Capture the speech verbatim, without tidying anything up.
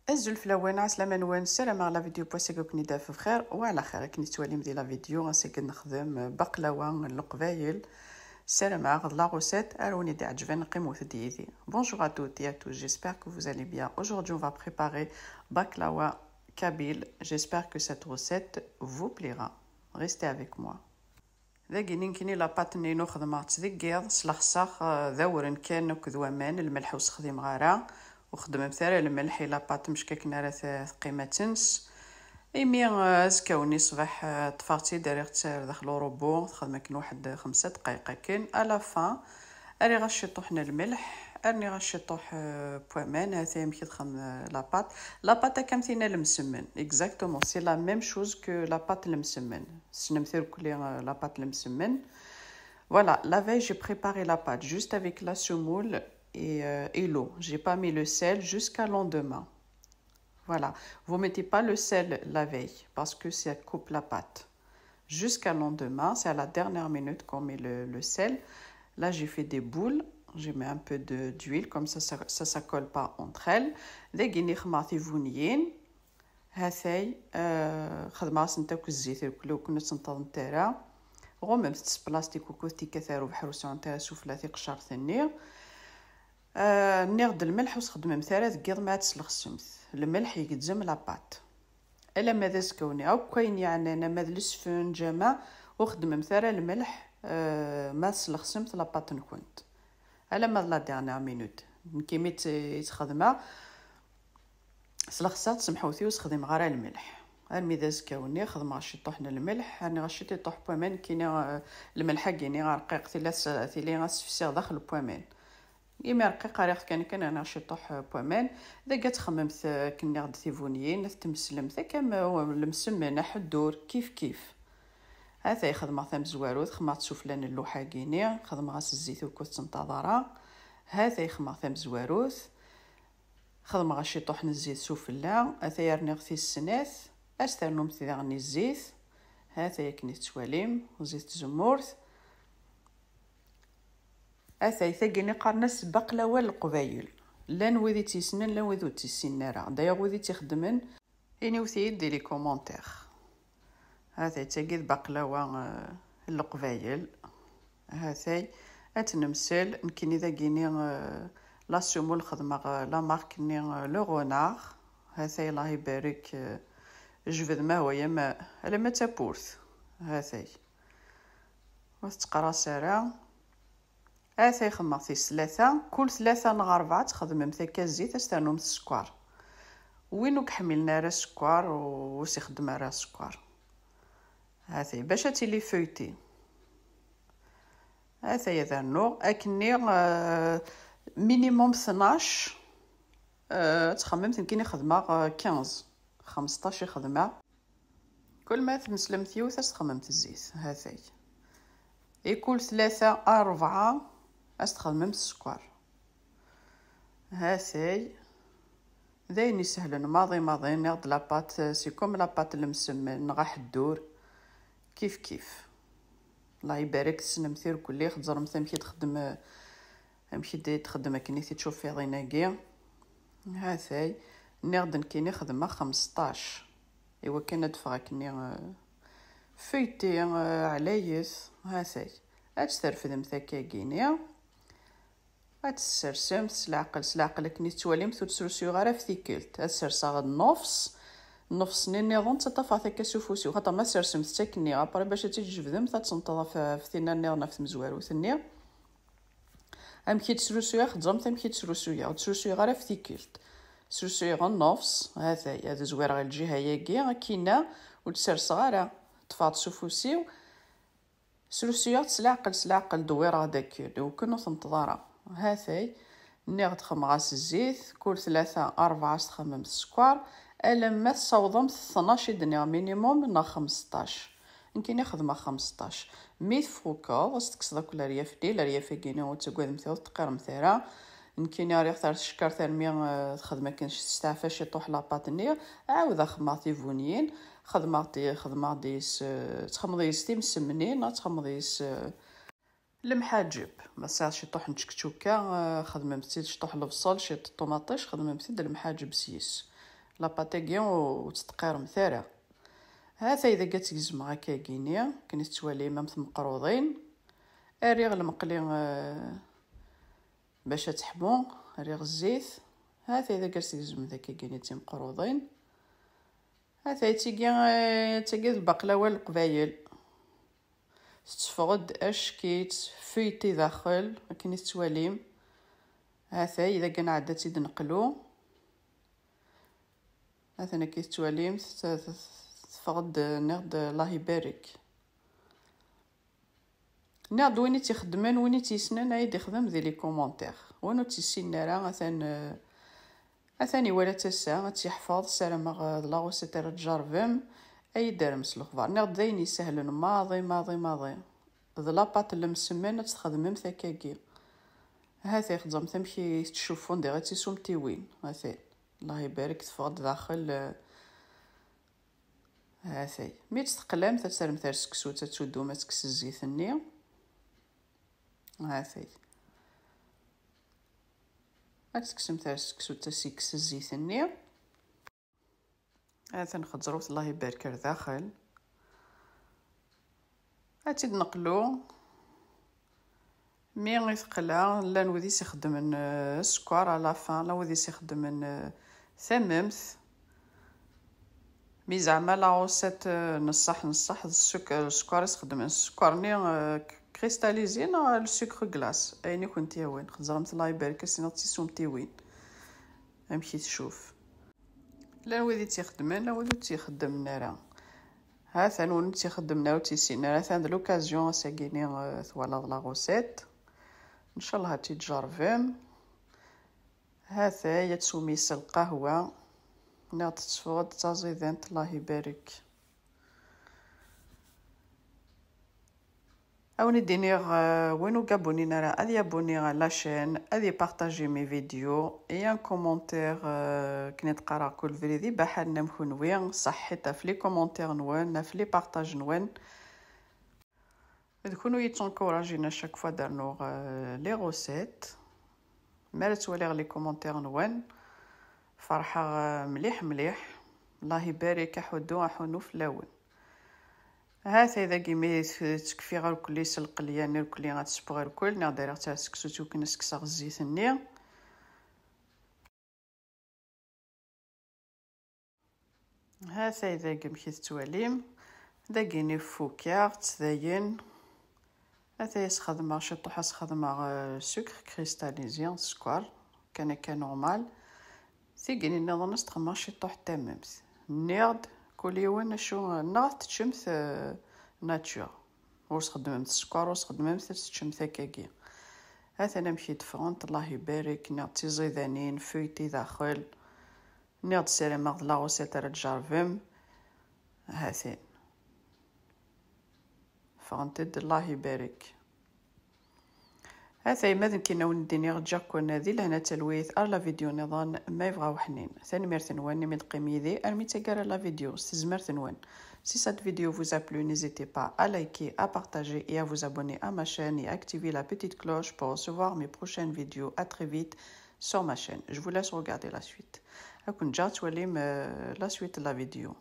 Azul fell-awen, ɛeslama-nwen, ssarameɣ la vidéo n wass-agi ad ken-id-taf bxir wa ɛla xir. Akken i tettwalim di la vidéo, ass-agi ad nexdem baqlawa n Leqbayel. Ssarameɣ d la recette ara wen-id-iɛeǧben, qqimet yid-i. Bonjour à toutes et à tous, j'espère que vous allez bien. Aujourd'hui, on va préparer baklawa kabyle. J'espère que cette recette vous plaira. Restez avec moi. Dagi nekkini la pâte-nni inu xedmeɣ-tt deg yiḍ, slexseɣ, eh, d awren kan akked waman, lmelḥ ur sexdimeɣ ara. Ur xeddmemt ara lmelḥ i la pâte, meckakken ara t-, teqqim ad tens. Imi, eh, azekka-nni ṣṣbeḥ, eh, ṭṭfeɣ-tt-id, rriɣ-tt ar daxel urubu, texdem akken waḥed xemsa dqayeq akken. À la fin, rriɣ-as ciṭuḥ n lmelḥ, rniɣ-as ciṭuḥ, eh, n waman, hata amek i texdem, eh, la pâte. La pâte akka am tin n lemsemmen, exactement, c'est la même chose que la pâte n lemsemmen. Tessnem tirkli, euh, la pâte n lemsemmen. Voilà, la veille, j'ai préparé la pâte juste avec la semoule et, euh, et l'eau. J'ai pas mis le sel jusqu'à lendemain. Voilà, vous mettez pas le sel la veille parce que ça coupe la pâte. Jusqu'à lendemain, c'est à la dernière minute qu'on met le, le sel. Là, j'ai fait des boules. J'ai mis un peu de, d'huile, comme ça, ça, ça, ça colle pas entre elles. Dagi nekkini xedmeɣ tibuniyin. Hatay, eh, xedmeɣ-asent akk zzit, irkelli ur kent-ttneṭṭaḍent ara. Ɣummemt-tt s plastik ukud tikat ar ubeḥri ur sɛunt ara sufella tiqeccaṛt-nni. Eh, nniɣ-d lmelḥ ur sxeddmemt ara deg yiḍ ma ad teslexsemt. Lmelḥ igezzem la pâte. Alamma d azekka-nni, akk ayen yeɛnan ama d lesfenǧ ama, ur xeddmemt ara lmelḥ, eh, ma teslexsemt la pâte-nkent. Alamma d la dernière minute. Nekk imi tt-, i tt-xedmeɣ, slexseɣ-tt, semḥewt-iyi, ur sexdimeɣ ara lmelḥ. Armi d azekka-nni, xedmeɣ ciṭuḥ n lmelḥ, rniɣ ciṭuḥ n waman, nekkini, eh, lmelḥ-agi-nni rqiq, tili as-, tili as-fsiɣ daxel n waman. Imi rqiq, rriɣ-t kan, kan rniɣ ciṭuḥ, eh, n waman. Dagi ad txemmemt, eh, akken nniɣ-d tibuniyin, ad tmeslemt, akka am, eh, lemsemmen, aḥeddur, kif kif. Hatay xedmeɣ tamezwarut, xedmeɣ-tt sufella n lluḥ-agi-nni, xedmeɣ-as zzit ur kent-ttneṭṭaḍ ara. Hatay xedmeɣ tamezwarut. Xedmeɣ ciṭuḥ n zzit sufella, atay rniɣ tis snat, ad s-ternumt daɣen i zzit, hatay akken i tettwalim, zzit tzemmurt. Atay tagini qqaren-as baqlawa n Leqbayel. Llan wid i tt-yessnen, llan wid ur tt-yessinen ara. D'ailleurs, wid i tt-ixeddmen, iniwt-iyi-d di les commentaires. Hatay tagi d baqlawa, eh, n Leqbayel. Hatay, ad tt-nemsel, nekkini dagini, eh, la semoule xedmeɣ, eh, la marque-nni, eh, Le Renard. Hatay, Allah ibarek, eh, jbed ma hwa yama, alamma d tawwurt. Hatay. Ur tettqeras ara. Atay xedmeɣ tis tlata, kul tlata neɣ rebɛa txedmemt akka zzit, ad s-ternumt sskeṛ. Win ur iḥemmlen ara sskeṛ, ur s-ixeddem ara sskeṛ. Atay, bac ad tili feuilletée. Atay ad rnuɣ, akkenni, euh, minimum tnac, euh, ad txemmemt, nekkini xedmeɣ, euh, quinze, xmesṭac i xedmeɣ. Kul ma tmeslemt yiwet, ad s-txemmemt zzit, hatay. I kul tlata ar rebɛa, ad s-txedmemt sskeṛ. Hatay. D ayen isehlen maḍi maḍi, nniɣ-d la pâte, c'est comme la pâte n lemsemmen neɣ aḥeddur. Kif kif. Allah ibarek, tessnemt irkelli, teẓremt amek i txeddem, amek i d-, txeddem akken i tičufiḍin-agi. Hatay, nniɣ-d nekkini xedmeɣ xmesṭac. Iwakken ad d-teffeɣ akkenni, eh, feuilletée, eh, ɛlayet, hatay. Ad tt-terfdemt akkagini. Ad tt-tessersemt s leɛqel, s leɛqel akken i tettwalimt, ur tt-srusuyeɣ ara ɣef tikkelt. Ad serseɣ nnefs, nnefs-nni nniḍen ttaṭṭafeɣ-t akka s ufus-iw. Xaṭer ma tsersemt-tt akkenni, après bac ad tt-id-tjebdemt, ad tenṭeḍ ɣef, ɣef tinna nniḍen, ɣef tmezwarut-nni. Amek i tt-srusuyeɣ, teẓramt amek i tt-srusuyeɣ. Ur tt-srusuyeɣ ara ɣef tikkelt. Srusuyeɣ nnefs, hatay, ad zwireɣ lǧiha-yagi, akkinna ur tt-serseɣ ara. Ṭṭfeɣ-tt s ufus-iw, srusuyeɣ-tt s leɛqel, s leɛqel, dewwireɣ-d akken, iwakken ur tenṭeḍ ara. Hatay, nniɣ-d xemmeɣ-as zzit, kul tlata, rebɛa s-txemmemt sskeṛ, alamma tessawḍemt tnac i d-nniɣ minimum, neɣ xmesṭac. Nekkini xedmeɣ xmesṭac. Mi tfukeḍ, ad s-tekkseḍ akk leryaf-nni, leryaf-agi-nni ur ttagademt, ur teqqiremt ara. Nekkini rriɣ-t ar tcekkart armi, eh, texdem akken, testeɛfa ciṭuḥ la pâte-nni. Ɛawdeɣ xedmeɣ tibuniyin, xedmeɣ-d, xedmeɣ-d yes, eh, txedmeḍ yes timsemnin, ad txedmeḍ yes, eh, lemḥaǧeb. Ma tesɛiḍ ciṭuḥ n tčekčuka, eh, xedmemt-tt-id ciṭuḥ lebṣel, ciṭ ṭumaṭic, xedmemt-id lemḥaǧeb s yes. La pâte-agi ur tt-teqqiremt ara. Ha-t-ay dagi ad tt-gezmeɣ akkagini, akken i tettwalim am tmeqruḍin. Rriɣ lmeqli, eh, bac ad teḥmu, rriɣ zzit. Ha-t-ay dagi ad tt-gezmemt akkagini d timeqruḍin. Ha-t-ay d tigi, eh, d tagi d lbaqlawa n Leqbayel. Tetteffeɣ-d ack-itt, feuilletée daxel, akken i tettwalim. Ha-t-ay dagi nɛedda ad tt-id-neqlu. Atan akka i tettwalim, t-, t-, teffeɣ-d, nniɣ-d Allah ibarek. Nniɣ-d win i tt-ixeddmen, win i tt-yessnen, ay d-ixdem di les commentaires. Win ur tt-yessinen ara, atan, eh, atan iwala-tt ass-a, ad tt-yeḥfeḍ, ssarameɣ, eh, d la recette ara tjerrbem, ay d-arem s lexbar. Nniɣ-d d ayen isehlen maḍi, maḍi, maḍi. D la pâte n lemsemmen ad tt-txedmem takkagi. Ha-t-ay xeẓẓremt amek i tettcuffu, diɣ i tt-isumtiwin. Ha-t-ay. Allah ibarek, teffeɣ-d daxel, eh, ha-t-ay. Mi tt-teqlamt, ad terremt ar seksu, ad tuddum, ad tekkes zzit-nni. Ha-t-ay. Ad tekksemt ar seksu, ad tekkes zzit-nni. Ha-t-an xeẓẓret, Allah ibarek, ar daxel. Ad tt-id-neqlu. Mi i teqla, llan wid i s-ixeddmen, eh, sskeṛ à la fin, llan wid i s-ixeddmen, eh, tamemt. Mi zeɛma la recette, eh, n ṣṣeḥ, n ṣṣeḥ d ssuk-, eh, sskeṛ i s-xeddmen. Sskeṛ-nni, eh, cristallisé neɣ le sucre glace, ayen i kent-yawin. Xeẓẓremt, Allah ibarek, ass-nni d tisumtiwin. Amek i tcuf. Llan wid i tt-ixeddmen, llan wid ur tt-ixeddmen ara. Ha-t-an win ur tt-ixeddmen ara, ur tt-yessinen ara, atan d l'occasion ass-agi-ni, eh, twalaḍ la recette. Ncallah ad tt-id-tjerrbem. Ha-t-ay, ad teswem yis-s lqahwa. Nniɣ-d tetteffeɣ-d d taẓidant, Allah ibarek. A wen-id-iniɣ, eh, win ur gabunin ara, ad yabuni ɣer la chaîne, ad ipartaji mes vidéos, et un commentaire, eh, akken i d-qqareɣ kul brid ibaḥanen am kunwi, ṣaḥḥit ɣef les commentaires-nwen, ɣef les partages-nwen. D kunwi i yettunkurajin à chaque fois ad d-rnuɣ, eh, les recettes. Mi ara ttwaliɣ les commentaires-nwen, ferḥeɣ, eh, mliḥ, mliḥ. Allah ibarek, aḥuddu, aḥunnu fell-awen. Ha-t-ay dagi mi t-, tekfi irkelli s lqelya-nni, irkelli ad tesbeɣ irkel, nniɣ-d rriɣ-tt ar seksu, akken ad s-kkseɣ zzit-nni. Ha-t-ay dagi amek i tettwalim. Dagi-ni fukeɣ-tt dayen. Ha-t-ay as-xedmeɣ ciṭuḥ, as-xedmeɣ, eh, sucre cristallisé, sskeṛ, kan akka normal. Tigi-nni nniḍen as-d-xedmeɣ ciṭuḥ n tamemt. Nniɣ-d kul yiwen acu, neɣ ad teččemt, eh, nature. Ur sxeddmemt sskeṛ, ur sxeddmemt, ad teččemt akkagi. Ha-t-an amek i d-ffɣent, Allah ibarek, nniɣ-d d tiẓidanin, feuilletées daxel. Nniɣ-d ssarameɣ d la recette ara tjerrbem. Ha-t-an. Ffɣent-d, Allah ibarek. Ha-t-ay ma d nekkini a wen-d-iniɣ, ǧǧiɣ-ken di lehna d talwit, ar la vidéo nniḍen, ma yebɣa uḥnin. Tanemmirt-nwen imi d-teqqim yid-i armi d taggara n la vidéo, s tezmert-nwen. Si cette vidéo vous a plu, n'hésitez pas à liker, à partager et à vous abonner à ma chaîne et à activer la petite cloche pour recevoir mes prochaines vidéos. À très vite sur ma chaîne. Je vous laisse regarder la suite. Ad ken-ǧǧeɣ ad twalim, euh, la suite de la vidéo.